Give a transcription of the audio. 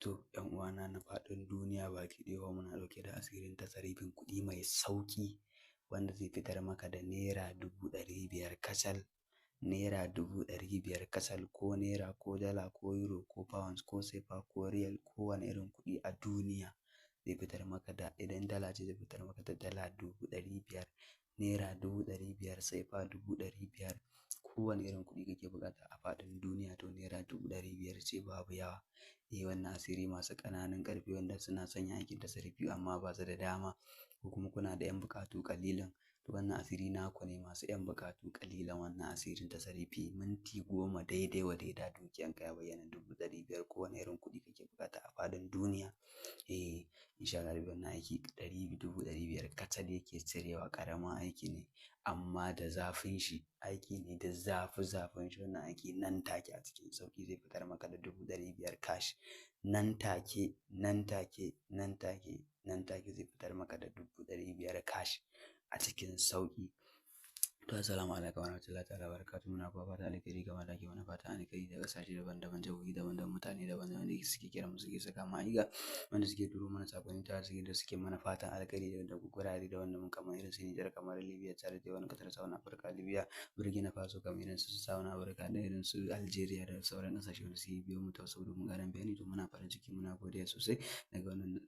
To, 'yan uwana na faɗin duniya baki ɗaya, muna ɗauke da asirin tasarifin kuɗi mai sauƙi wanda zai fitar maka da ₦500,000 kacal, ₦500,000 kacal, ko naira ko dala ko euro ko pounds ko sefa ko riyal, ko wane irin kuɗi a duniya zai fitar maka da, idan dala ce zai fitar maka da $500,000, ₦500,000, sefa 500,000, kowane irin kuɗi kake buƙata a faɗin duniya, to ₦500,000 ce, babu yawa. Eh, wannan asiri masu ƙananan ƙarfi wanda suna son aikin tasarifi amma ba su da dama, ko kuma kuna da 'yan buƙatu ƙalilan, to wannan asiri naku ne, masu 'yan buƙatu ƙalilan. Wannan asirin tasarifi, minti 10 daidai wa daida dukiyanka ya bayyana 500,000, kowane irin kuɗi kake buƙata a faɗin duniya. Eh, insha Allah wannan aiki ɗari 500,000 kacal yake cirewa. Ƙaramin aiki ne amma da zafin shi, aiki ne da zafi zafin shi. Wannan aiki nan take a cikin sauƙi zai fitar maka da 500,000 cash, nan take, nan take, nan take, nan take zai fitar maka da 500,000 cash a cikin sauƙi. To, assalamu alaikum warahmatullahi ta'ala barakatuh. Muna kuwa fatan alkhairi kamar da ake mana fatan alkhairi daga ƙasashe daban-daban, jihohi daban-daban, mutane daban-daban da suke kiran mu, suke saka mu ayyuka, wanda suke turo mana saƙonni ta suke da suke mana fatan alkhairi da gurare daban-daban, kamar irin su Nijar, kamar Libya, tare da wani ƙasar South Africa, Libya, Burkina Faso, kamar irin su South Africa da irin su Algeria da sauran ƙasashe wanda suke biyo mu ta wasu domin ƙarin bayani. To, muna farin ciki, muna godiya sosai daga wannan.